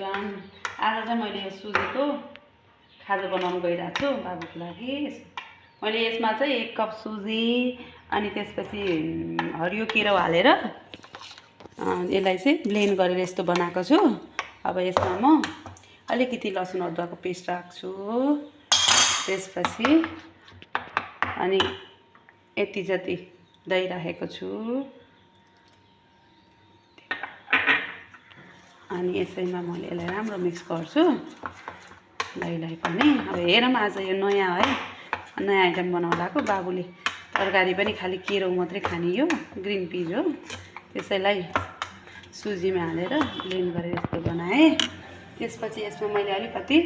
Everyone. आज चाहिँ मैले यो सुजीको खाजा बनाउन गइरहेको छु बाबुको लागि। मैले यसमा चाहिँ 1 कप सुजी अनि त्यसपछि हरियो केरो हालेर यसलाई चाहिँ ब्लेन्ड गरेर यस्तो बनाएको छु। अब यसमा म अलिकति लसुन अदुवाको पेस्ट राख्छु। त्यसपछि अनि यति जति दही राखेको छु। अनि यसैमा मैले यसलाई राम्रो मिक्स गर्छु दहीलाई पनि। अब हेरौँ आज यो नयाँ है, नयाँ आइटम बनाउन लागेको। बाबुले तरकारी पनि खालि केरो मात्रै खाने, यो ग्रिन पिज हो। त्यसैलाई सुजीमा हालेर ब्लेन्ड गरेर यस्तो बनाएँ। त्यसपछि यसमा मैले अलिकति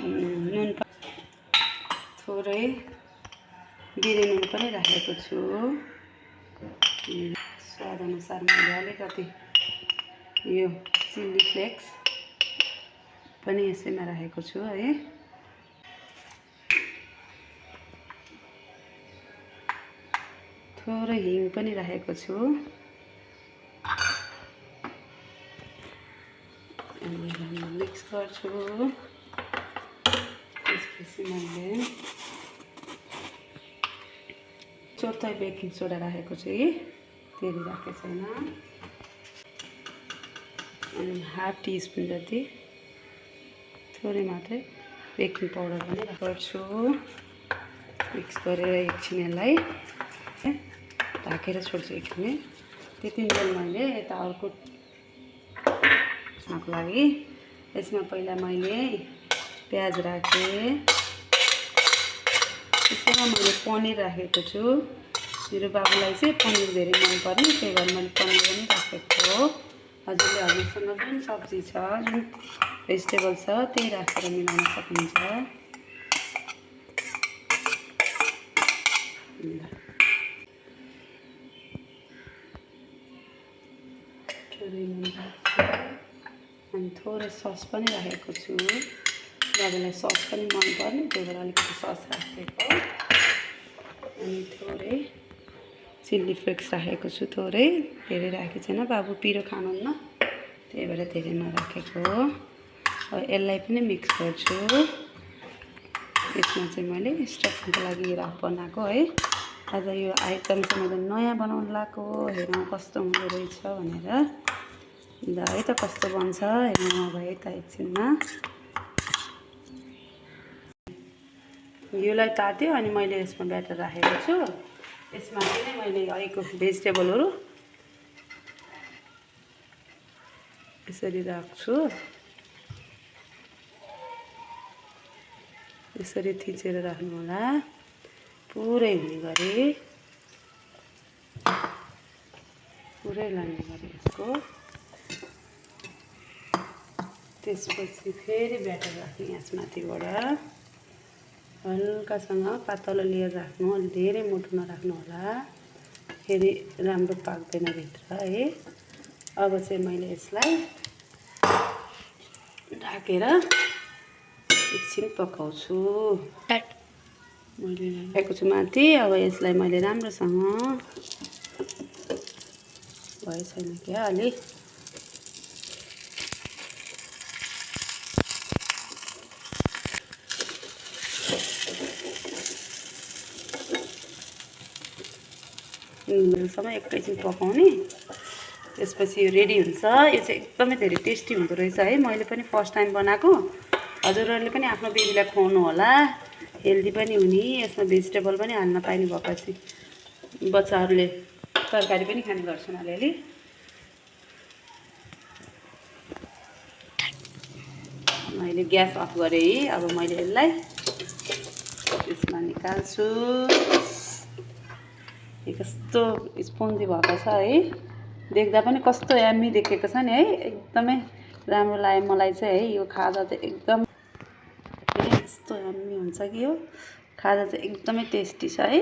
नुन थोरै बिरे नुन पनि राखेको छु। स्वाद अनुसार मैले अलिकति यो चिल्ली फ्लेक्स पनि यसैमा राखेको छु है। थोरै हिङ पनि राखेको छु। अनि मिक्स गर्छु। त्यसपछि मैले चौथाइ बेकिङ सोडा राखेको छु है, तेल राखेको छैन। अनि हाफ टी स्पुन जति थोरै मात्रै बेकिङ पाउडर पनि गर्छु। मिक्स गरेर एकछिन यसलाई ढाकेर छोड्छु एकछिन। त्यतिन्जेल मैले यता अर्को खानको लागि यसमा पहिला मैले प्याज राखेँ। त्यसैमा मैले पनिर राखेको छु। मेरो बाबुलाई चाहिँ पनिर धेरै मनपर्ने, त्यही भएर मैले पनिर पनि राखेको हो। हजुरले हजुरसँग जुन सब्जी छ, जुन भेजिटेबल छ त्यही राखेर मिलाउन सकिन्छ। थोरै नुन राख्छु अनि थोरै सस पनि राखेको छु। बाबुलाई सस पनि मनपर्ने, त्यही भएर अलिकति सस राखेको। अनि थोरै चिल्ली फ्लेक्स राखेको छु, थोरै, धेरै राखेको छैन। बाबु पिरो खानुहुन्न, त्यही भएर धेरै नराखेको हो। अब यसलाई पनि मिक्स गर्छु। यसमा चाहिँ मैले स्टफिङको लागि बनाएको है। आज यो आइटम चाहिँ मैले नयाँ बनाउनु लागेको, हेरौँ कस्तो हुँदो रहेछ भनेर। ल है त कस्तो बन्छ हेर्नु अब है त एकछिनमा। योलाई तात्यो अनि मैले यसमा ब्याटर राखेको छु। यसमा चाहिँ मैले हरेको भेजिटेबलहरू यसरी राख्छु। यसरी थिचेर राख्नु होला, पुरै हुने गरी, पुरै लाग्ने गरी यसको। त्यसपछि फेरि ब्याटर राख्ने यसमाथिबाट। हल्कासँग पातलो लेयर राख्नु, अलि धेरै मोटो नराख्नु होला, फेरि राम्रो पाक्दैन भित्र है। अब चाहिँ मैले यसलाई ढाकेर एकछिन पकाउँछु। मैले राखेको छु माथि। अब यसलाई मैले राम्रोसँग भए छैन क्या अलि समय एकैछिन पकाउने। त्यसपछि यो रेडी हुन्छ। यो चाहिँ एकदमै धेरै टेस्टी हुँदो रहेछ है। मैले पनि फर्स्ट टाइम बनाएको। हजुरहरूले पनि आफ्नो बेबीलाई खुवाउनु होला, हेल्दी पनि हुने। यसमा भेजिटेबल पनि हाल्न पाइने भएपछि बच्चाहरूले तरकारी पनि खाने गर्छन् अलिअलि। मैले ग्यास अफ गरेँ है। अब मैले यसलाई यसमा निकाल्छु। कस्तो स्पोन्जी भएको छ है, देख्दा पनि कस्तो यम्मी देखेको छ नि है। एकदमै राम्रो लाग्यो मलाई चाहिँ है। यो खाजा चाहिँ एकदम यस्तो यम्मी हुन्छ कि यो खाजा चाहिँ एकदमै टेस्टी छ है।